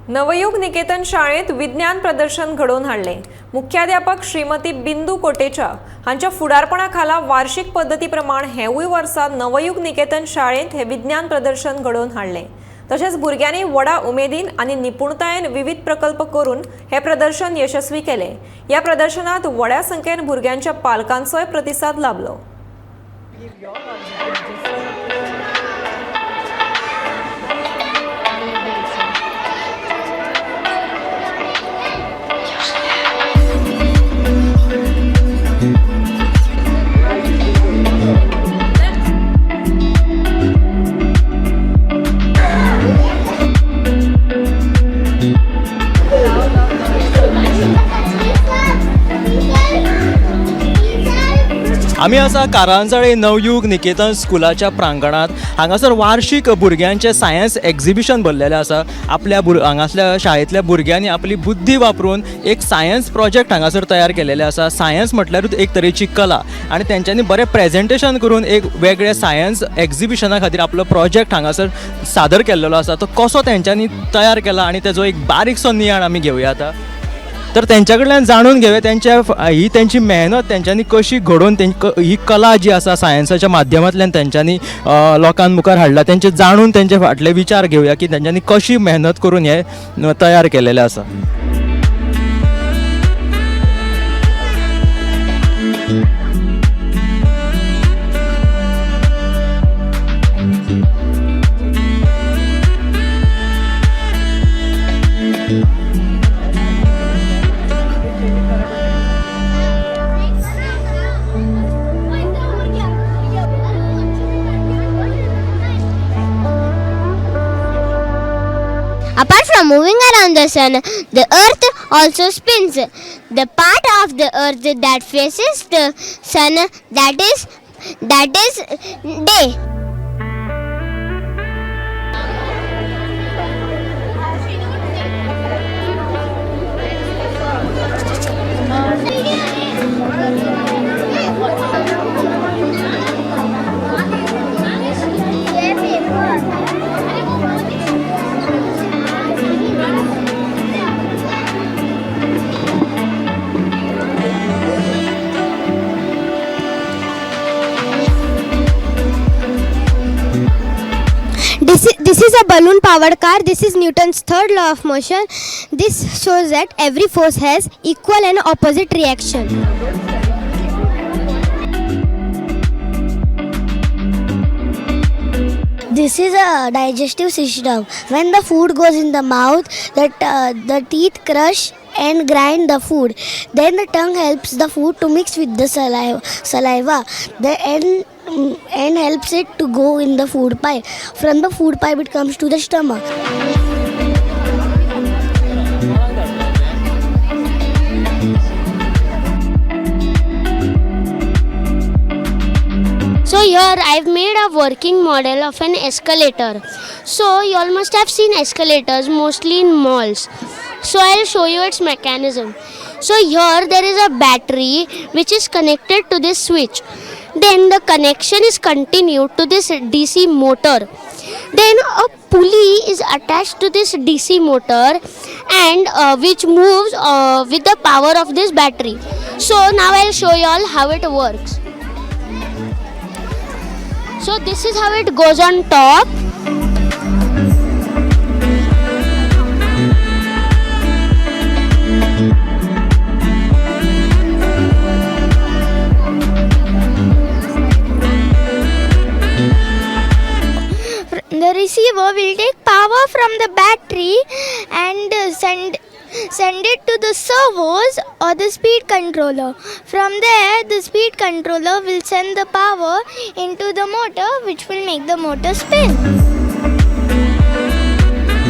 नवयुग निकेतन शाळेत विज्ञान प्रदर्शन घडोवन हाडलें. मुख्याध्यापक श्रीमती बिंदू कोटेचा हांच्या फुडारपणा खाला वार्षिक पद्दती प्रमाण हेवूय वर्सा नवयुग निकेतन शाळेंत हे विज्ञान प्रदर्शन घडोवन हाडलें. तशेंच भुरग्यांनी व्हडा उमेदीन आनी निपुणतायेन विविध प्रकल्प करून हे प्रदर्शन यशस्वी केलें. ह्या प्रदर्शनात व्हड्या संख्येन भुरग्यांच्या पालकांचोय प्रतिसाद लाबलो. आमी आसा कारांजळे नवयुग निकेतन स्कुलाच्या प्रांगणांत. हांगासर वार्षीक भुरग्यांचें सायन्स एक्झिबिशन भरलेलें आसा. आपल्या हांगासल्या शाळेंतल्या भुरग्यांनी आपली बुद्धी वापरून एक सायन्स प्रोजेक्ट हांगासर तयार केलेले आसा. सायन्स म्हटल्यारूच एक तरेची कला आनी तेंच्यांनी बरें प्रेजेंटेशन करून एक वेगळें सायन्स एक्झिबिशना खातीर आपलो प्रोजेक्ट हांगासर सादर केल्लेलो आसा. तो कसो तेंच्यांनी तयार केला आनी तेजो एक बारीकसो नियाळ आमी घेवया आतां. तर तेंच्या कडल्यान जाणून घेवया तेंच्या ही तेंची मेहनत तेंच्यांनी कशी घडोवन ही कला जी आसा सायन्साच्या माध्यमांतल्यान तेंच्यांनी लोकां मुखार हाडला. तेंचे जाणून तेंचे फाटले विचार घेवया की तेंच्यांनी कशी मेहनत करून हे तयार केलेलें आसा. Apart from moving around the sun, the earth also spins. The part of the earth that faces the sun, that is day. This is a balloon powered car. This is Newton's third law of motion. This shows that every force has equal and opposite reaction. This is a digestive system. When the food goes in the mouth, the teeth crush and grind the food. Then the tongue helps the food to mix with the saliva. The end helps it to go in the food pipe. From the food pipe, it comes to the stomach. So here I've made a working model of an escalator. So you all must have seen escalators mostly in malls. So I'll show you its mechanism. So here there is a battery which is connected to this switch. Then the connection is continued to this DC motor. Then a pulley is attached to this DC motor and which moves with the power of this battery. So now I'll show you all how it works. So this is how it goes on top. The receiver will take power from the battery and send it to the servos or the speed controller. From there, the speed controller will send the power into the motor, which will make the motor spin.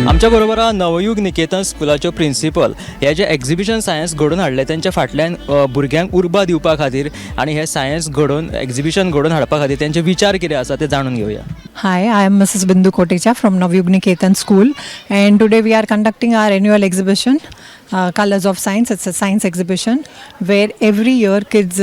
आमच्या बरोबर आहा नवयुग निकेतन स्कुलाच्यो principal. हे जे exhibition science घडोवन हाडलें तेंच्या फाटल्यान भुरग्यांक उर्बा दिवपा खातीर आनी हे सायन्स घडोवन एक्झिबिशन घडोवन हाडपा खातीर तेंचे विचार कितें आसा ते जाणून घेवया. Hi, I am Mrs. Bindu Kotecha from Navyug Niketan School, and today we are conducting our annual exhibition, Colors of Science. It's a science exhibition where every year kids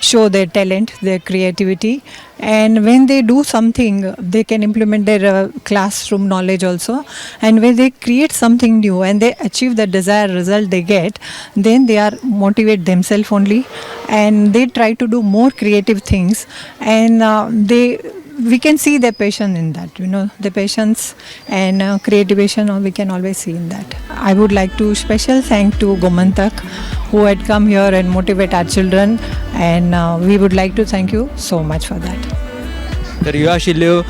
show their talent, their creativity, and when they do something, they can implement their classroom knowledge also. And when they create something new and they achieve the desired result they get, then they are motivate themselves only, and they try to do more creative things, and they we can see their passion in that, the patience and creativity we can always see in that. I would like to special thank to Gomantak, who had come here and motivate our children, and we would like to thank you so much for that. तर ह्यो आशिल्ल्यो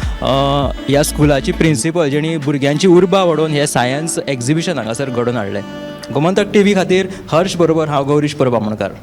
ह्या स्कुलाची principal जेणी भुरग्यांची उर्बा वाडोवन हें science exhibition हांगासर घडोवन हाडलें. गोमंतक टी व्ही खातीर हर्ष बरोबर हांव गौरीश परब आमोणकार.